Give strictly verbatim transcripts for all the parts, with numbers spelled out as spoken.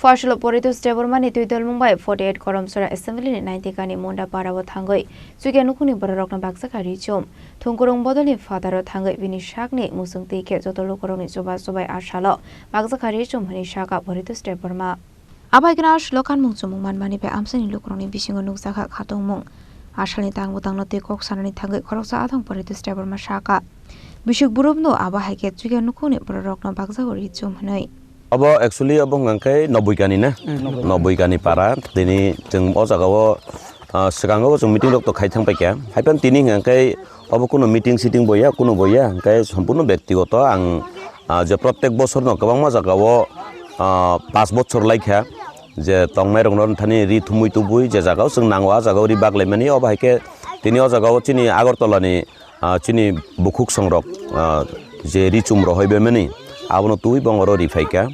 Phola Poritos Debbarmani twi dolmung bai forty eight Koromsora Assembly ni ninety kani Munda Para o thangwi chukya nukhungni bororokno bakjakha ri chum. Thungkurung bodolni fataro thangwi bini sakni musung twi khe joto lukurokni chuba chubai a salo bakjakha ri chum hwnwi sakha Poritos Debbarma. Abai khe aswk kanmung chumung manmani bai amchaini lukurokni bisingo nukjakha khatungmung. Asalni tang bwtangno twi kok sanani thangwi khoroksa adong Poritos Debbarma sakha. Bisik burubno abo hai khe chukya nukhungni bororokno bakjago ri chum hwnwi. Abo actually abo hwnka khe Nobboikani na? Hmm, Nobboikani. Nobboikani para. Tini chwng o jaga o, ah, swkango chwng meeting rok to khai thang paikha. Haiphano tini hwnka khe abo kuno meeting sitting bo ya, kuno bo ya, hwnka khe sompurno bektigoto ang, ah, je prottek bosorno kwbangma jaga o, ah, panch bochor laikha je tongnai rokno thani ri thumui tubui je jaga o chwng nango a jaga o ri baklaimani. Obo hai khe tini o jaga o chini Agartala ni ah, chini bukhuk songrok, ah, je ri chum rohoi bemani, abono twi bongoro ri phaikha.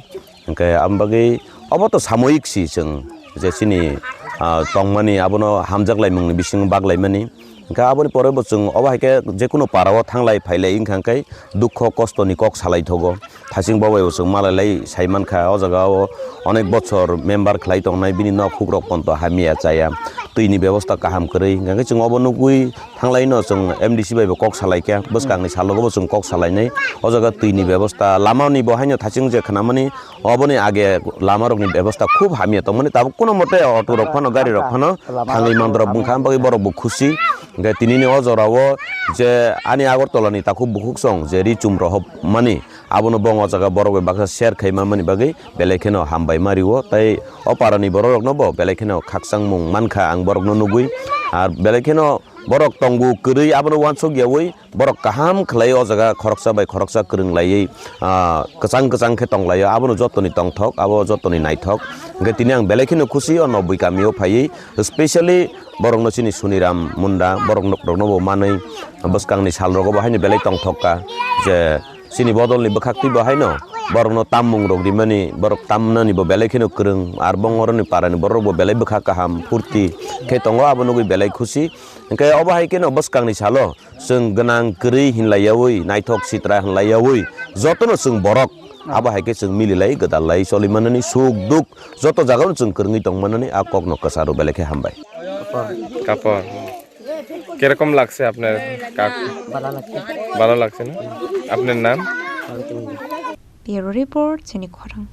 Hwnkhe ambagwi obo to samoyik si chwng je chini, ah, tongmani abono hamjak laimungni bisingo bak laimani. Hwnkhe aboni pore bo chwng obo hai khe jekunu para o thanglai phailai wngkha hwnkhe dukho kostoni kok salai thogo. Thasing babai bo chwng malai lai sai mankha, o jaga o onek bochor member khlai tongnai, bini nok hukrok ponto hamya chaya, twini bebosta kaham kwrwi, hwnkhe chwng obo nugwi thanglai no chwng M D C bai bo kok salai kha, bwskangni salogo bo chwng kok salai nai, o jaga twini bebosta, lama ni bo haino thasing je khnamani, oboni age lama rokni bebosta khub hamya tongmani, tabuk kuno mote auto rok phano, gari rok phano thangwi mandrok bwkha, bagwi borok bo khusi, hwnkhe tinini o jora o je ani Agartala ni takhuk bukhuk song je ri chum rohop mani, abono bo o jaga borok bai baksa share khai manmani bagwi belai kheno hambai ma rio, tei o parani borok rokno bo belai kheno khakchangmung mankha ang borokno nugwi. Ar belai kheno borok tongo kwrwi, abono uansuk yaui borok kaham khlai o jaga khoroksa bai khoroksa kwrwng laiwi, ah, kwchang kwchang khe tong laio, abono jotoni tongthok, abo jotoni naithok. Hwnkhe tini ang belai kheno khusi o Nobboikani o phaiwi, specially borokno chini Suniram Munda borok rokno bo manwi bwskangni sal rogo bo haino belai tongthok kha je chini bodolni bwkhaktwi bo haino borokno tammung rok rimani, borok tamnani bo belai kheno kwrwng, ar bongoroni parani borok bo belai bwkha kaham phurti khe tongo, abo nugwi belai khusi. Hwnkhe obo hai kheno bwskangni salo chwng gwnang kwrwi hinlaiyaui, naithok sitra hinlaiyaui, jotono chwng borok abo hai khe chwng mililai gwdallai choli manani, suk duk joto jagao chwng kwrwngwi tong manani a kokno kwcharo belai khe hambai. কাপড়। কিরকম লাগছে আপনার কাক? ভালো লাগছে। ভালো লাগছে না? আপনার নাম? Bureau Report, Chini Khorang.